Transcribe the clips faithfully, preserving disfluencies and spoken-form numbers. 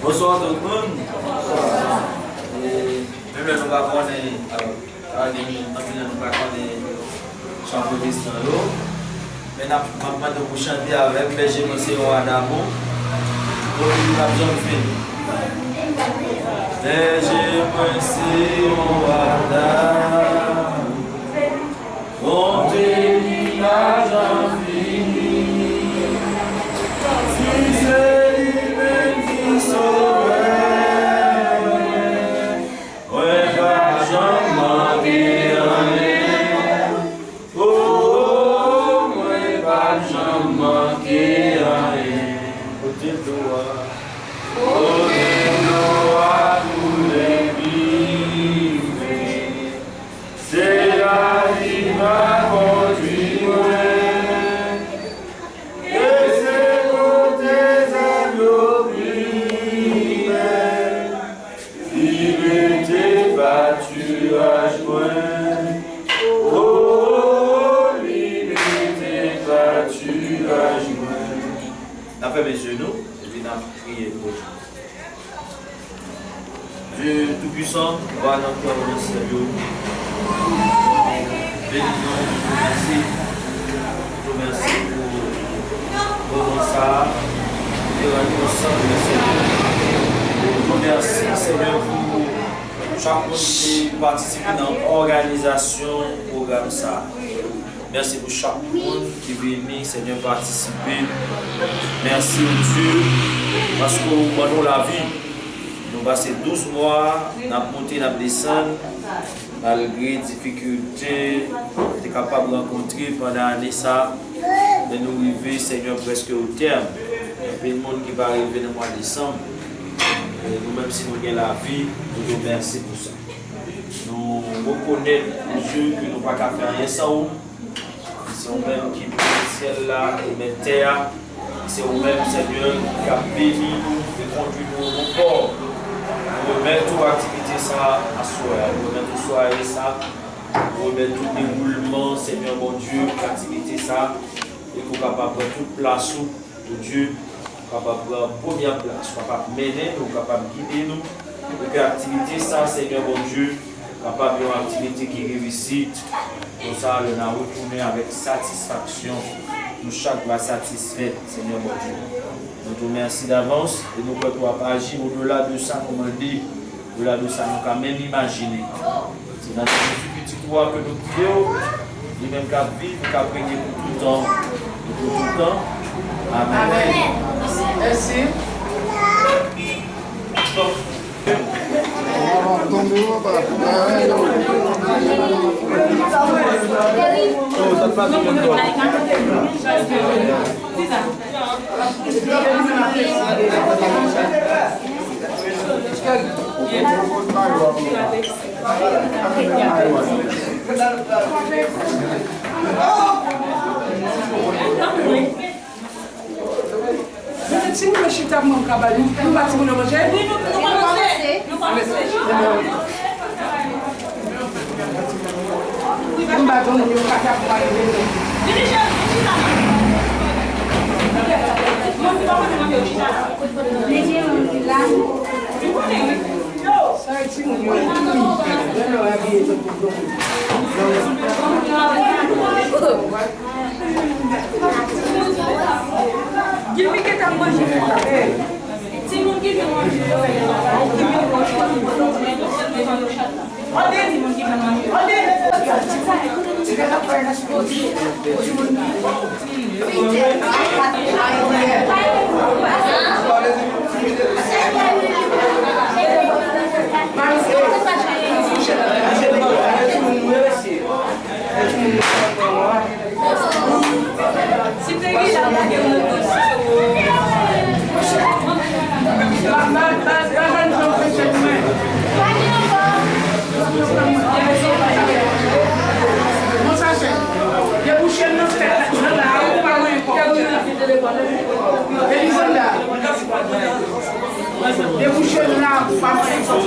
Bonswa tout moun. E, menm lè nou pa konnen, alò, pa gen anpil nan nou pa konnen chan pwotestan yo. Men n ap, m ap mande w pou chante avè m, Bèje mwen se yon wa damou. Pou li p ap janm fini. Bèje mwen se yon wa damou. Bonte li pa janm fini. Si se li menm ki sovè mwen, mwen p ap janm manke anyen. O, mwen p ap janm manke anyen. Kote dlo a? Kote dlo a koule pi fre? Se la li va kondui mwen. E se kote zèb yo primè. Li mete patiraj mwen. O, li mete patiraj mwen. N ap fèmen je nou, epi n ap priye pou Dye Toupwisan, Papa nan kè w nan syèl yo. Beni nou, nou di w mèsi. Nou di w mèsi pou moman sa a. Te rann nou ansanm, Senyè. Nou di w mèsi, Senyè, pou chak moun ki te patisipe nan òganizasyon pwogram sa a. Mèsi pou chak moun ki vini, Senyè, patisipe. Mèsi, o Dye, paske w ban nou lavi. Nou pase douz mwa, n ap monte, n ap desann, malgre difikilte nou te kapab rankontre pandan ane sa a, men nou rive, Senyè, prèske o tèm. Anpil moun ki pa rive nan mwa desanm. E nou menm, si nou gen lavi, nou di w mèsi pou sa. Nou rekonèt, o Dye, ke nou pa ka fè anyen san ou. Se ou menm ki pote syèl la e mèt tè a. Se ou menm, Senyè, ki ap beni nou e kondui nou o pò. Nou remèt ou aktivite sa a aswè a. Nou remèt ou sware sa a. Nou remèt ou dewoulman, Senyè Bondye, aktivite sa a. E ke w kapab pran tout plas ou. Bondye, ou kapab pran premyè plas, ou kapab mennen nou, ou kapab gide nou, pou ke aktivite sa, Senyè Bondye, kapab yon aktivite ki reyisit. Konsa, lè n a retounen avèk satisfaksyon, nou chak va satisfè, Senyè Bondye. Nou di w mèsi davans e nou kwè ke w ap aji odela de sa nou mande, odela de sa nou ka menm imajine. Se nan non Jezi Pitit ou a ke nou priye w, li menm k ap viv, k ap renye pou tout tan e pou tout tan. Amèn. Amèn. Mèsi. Mete timoun yo chita pou mwen m ka ba nou. Nou ba timoun yo manje. Wi, nou, nou kòmanse. Nou kòmanse. M ba timoun yo kaka pou mwen. Vini, cheri, vin chita. Moun ki pa konn manje, yo chita la. Vin konnen, wi. Sa e timoun yo. Yo lè w abiye tankou granmoun. Gilmi gentan manje. Timoun ki vin manje yo. Timoun ki vin manje. Debouche l nan tèt, nan la, ou pa manyen kòb. Elizanda, debouche l la, ou pa manyen kòb.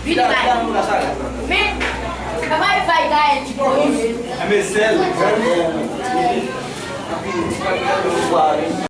Vini bay. Men, papa, e bay Gaël ki pwomèt. Enben sèl.